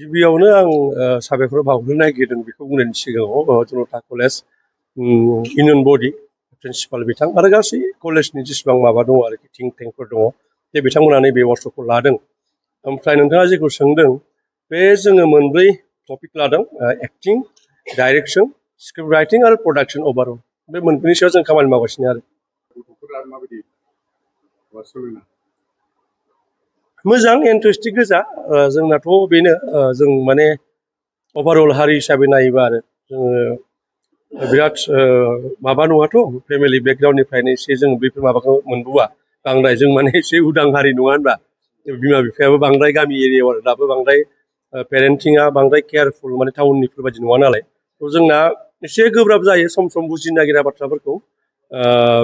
गिबियावनो आं साबायखर बावनो नागिरदों बेखौ बुंनायनि सिगाङाव जनता कलेज इउनियन बडि प्रिन्सिपाल बिथां आरो गासै कलेजनि जेसेबां माबा दङ आरोखि थिंक टेंकफोर दङ बे बिथांमोना नैबे वर्कशपखौ लादों। ओमफ्राय नोंथाङा जेखौ सोंदों बे जोङो मोनब्रै टपिक लादों एक्टिं, डाइरेक्सन, स्क्रिप्ट राइटिं आरो प्रडाक्सन ओभारअल बे मोनब्रैनि सायाव जों खामानि मावगासिनो आरो। गथ'फोरा माबायदि सोलोंना मोजां इन्टारेस्टिं गोजा जोंनाथ' बेनो जों माने ओभारअल हारि हिसाबै नायोबा आरो जोङो बिराद माबा नङाथ' फेमिलि बेकग्राउन्डनिफ्रायनो एसे जों बेफोर माबाखौ मोनबोआ बांद्राय जों माने एसे उदां हारि नङा होनबा बिमा बिफायाबो बांद्राय गामि एरियायाव आरो दाबो बांद्राय पेरेन्टिंआ बांद्राय केयारफुल माने टाउननिफोर बायदि नङा नालाय थ' जोंना एसे गोब्राब जायो सम सम बुजिनो नागिरा बाथ्राफोरखौ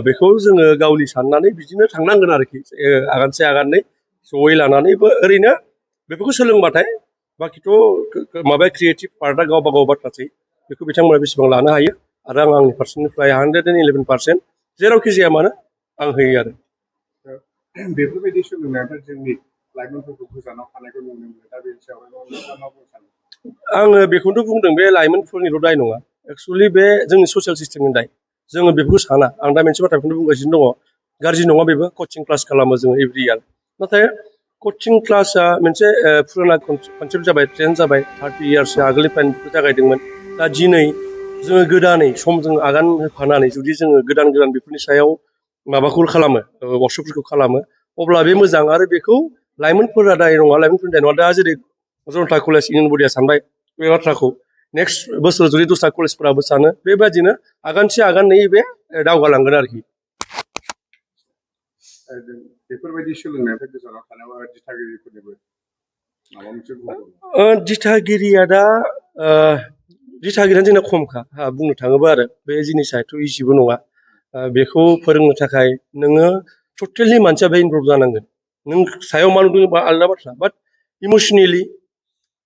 बेखौ जोङो गावनि साननानै बिदिनो थांनांगोन आरोखि आगानसे आगाननै जयै लानानैबो ओरैनो बेफोरखौ सोलोंबाथाय बाखिथ' माबा क्रिएटिभ पार्टआ गावबा गाव बाथ्रासै बेखौ बिथांमोना बेसेबां लानो हायो आरो आंनि फारसेनिफ्राय 111% जेरावखि जाया मानो आं होयो आरो। बेफोरबायदि सोलोंनायाथ' जोंनि लाइमोनफोरखौ गोजानाव थानायखौ नुनो मोनो दा बेनि सायावहाय नोंथाङा मा बुंनो सानो? आङो बेखौथ' बुंदों बे लाइमोनफोरनिल' दाय नङा एक्सुवेलि बे जोंनि ससियेल सिस्टेमनि दाय जोङो बेफोरखौ साना आं दा मोनसे बाथ्राखौनो बुंगासिनो दङ गाज्रि नङा बेबो कचिं क्लास खालामो जोङो एभ्रि इयार नाथाय कचिं क्लासआ मोनसे फुराना कनसेप्ट जाबाय ट्रेन्ड जाबाय 30 इयार्ससो आगोलनिफ्रायनो बेखौ जागायदोंमोन दा दिनै जोङो गोदानै समजों आगान होफानानै जुदि जोङो गोदान गोदान बेफोरनि सायाव माबाखौ खालामो वर्कशपफोरखौ खालामो अब्ला बे मोजां आरो बेखौ लाइमोनफोरा दाय नङा लाइमोनफोरनि दाय नङा दा जेरै जनता कलेज इउनियन बडिया सानबाय बे बाथ्राखौ नेक्स्ट बोसोर जुदि दस्रा कलेजफोराबो सानो बेबायदिनो आगानसे आगाननै बे दावगालांगोन आरोखि। बेफोरबायदि सोलोंनायनिफ्राय गोजानाव थानायाव दिथागिरिफोरनिबो माबा मोनसे दिथागिरिया दा दिथागिरियानो जोंना खमखा बुंनो थाङोबा आरो बे जिनिसाथ' इजिबो नङा बेखौ फोरोंनो थाखाय नोङो टटेलि मानसिया बे इनभल्भ जानांगोन नों सायाव मा नुदों बा आलादा बाथ्रा बाट इमसनेलि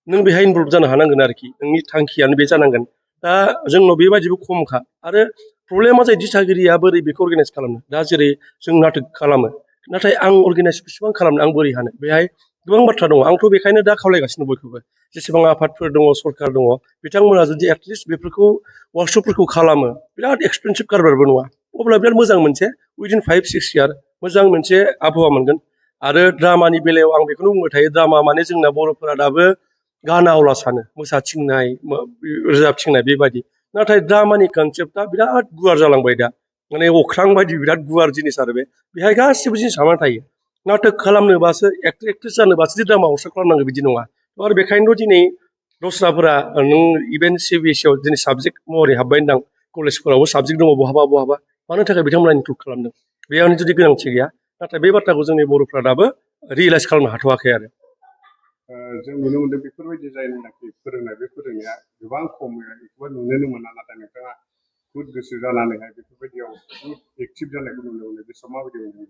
नों बेहाय इनभल्भ जानो हानांगोन आरोखि नोंनि थांखियानो बे जानांगोन दा जोंनाव बेबादिबो खमखा आरो प्रब्लेमा जायो दिथागिरिया बोरै बेखौ अर्गानाइज खालामनो दा जेरै जों नाटक खालामो नाथाय आं अर्गानाइज बेसेबां खालामनो आं बोरै हानो बेहाय गोबां बाथ्रा दङ आंथ' बेखायनो दा खावलायगासिनो बयखौबो जेसेबां आफादफोर दङ सरकार दङ बिथांमोना जुदि एटलिस्ट बेफोरखौ वार्कशपफोरखौ खालामो बिराद एक्सपेन्सिभ कारबारबो नङा अब्ला बिराद मोजां मोनसे उइदिन 5-6 इयार मोजां मोनसे आबहावा मोनगोन आरो ड्रामानि बेलायाव आं बेखौनो बुंबाय थायो ड्रामा माने जोंना बर'फोरा दाबो गानावला सानो मोसाथिंनाय रोजाबथिंनाय बेबायदि नाथाय ड्रामानि कनसेप्टआ बिराद गुवार जालांबाय दा माने अख्रां बायदि बिराद गुवार जिनिस आरो बेहाय गासिबो जिनिस हाबनानै थायो नाटक खालामनोबासो actor actress जानोबासो J drama workshop खालामनांगौ बिदि नङा आरो बेखायनोथ' दिनै दस्राफोरा नों इभेन सिबिएसइआव दिनै साबजेक्ट महरै हाबबाय होनदां कलेजफोरावबो साबजेक्ट दङ बहाबा बहाबा मानो थाखाय बिथांमोना इनक्लुड खालामदों बेयावनो जुदि गोनांथि गैया नाथाय बे बाथ्राखौ जोंनि बर'फ्रा दाबो रियेलाइज खालामनो हाथ'वाखै आरो। जों नुनो मोनदों बेफोरबायदि जायनाखि फोरोंनाय बे फोरोंनाया गोबां खम एखौबा नुनोनो मोना नाथाय नोंथाङा बुहुद गोसो जानानैहाय बेफोरबायदियाव बुहुद एक्टिभ जानायखौ नुनो मोनो बे समाव माबायदि मोनो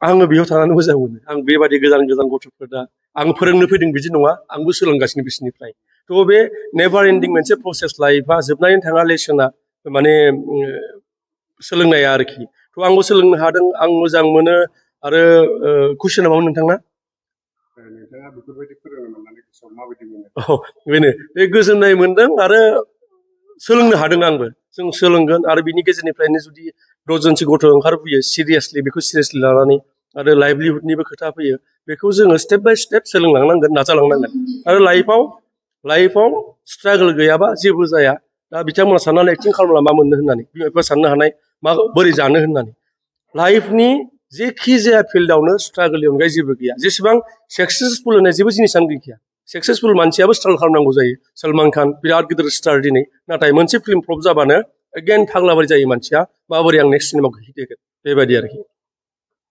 आङो बेयाव थानानै मोजां मोनो आं बेबादि गोजान गोजान गथ'फोर दा आं फोरोंनो फैदों बिदि नङा आंबो सोलोंगासिनो बिसोरनिफ्राय थ' बे नेभार एन्डिं मोनसे प्रसेस लाइफआ जोबनानै थाङा लेसना माने सोलोंनाया आरोखि थ' आंबो सोलोंनो हादों आं मोजां मोनो आरो कुइसना मामोन नोंथांना नोंथाङा बेफोरबायदि फोरोंनो मोननानै गोसोआव माबायदि मोनो? बेनो बे गोजोननाय मोनदों आरो सोलोंनो हादों आंबो जों सोलोंगोन आरो बिनि गेजेरनिफ्रायनो जुदि दसजनसो गथ' ओंखारफैयो सिरियासलि बेखौ सिरियासलि लानानै आरो लाइभलिहुडनिबो खोथा फैयो बेखौ जोङो स्टेप बाय स्टेप सोलोंलांनांगोन नाजालांनांगोन आरो लाइफआव स्ट्रागोल गैयाबा जेबो जाया दा बिथांमोना साननानै एक्टिं खालामब्ला मा मोननो होननानै बिमा बिफा साननो हानाय मा बोरै जानो होननानै लाइफनि जेखि जाया फिल्डआवनो स्ट्रागोलनि अनगायै जेबो गैया जेसेबां सक्सेसफुल होनाय जेबो जिनिसानो गैखाया सक्सेसफुल मानसियाबो स्ट्रागल खालामनांगौ जायो सलमान खान बिराद गिदिर स्टार दिनै नाथाय मोनसे फिल्म फ्लप जाबानो एगेन फाग्लाबारि जायो मानसिया माबोरै आं नेक्स्ट सिनेमाखौ हिट होगोन बेबायदि आरोखि।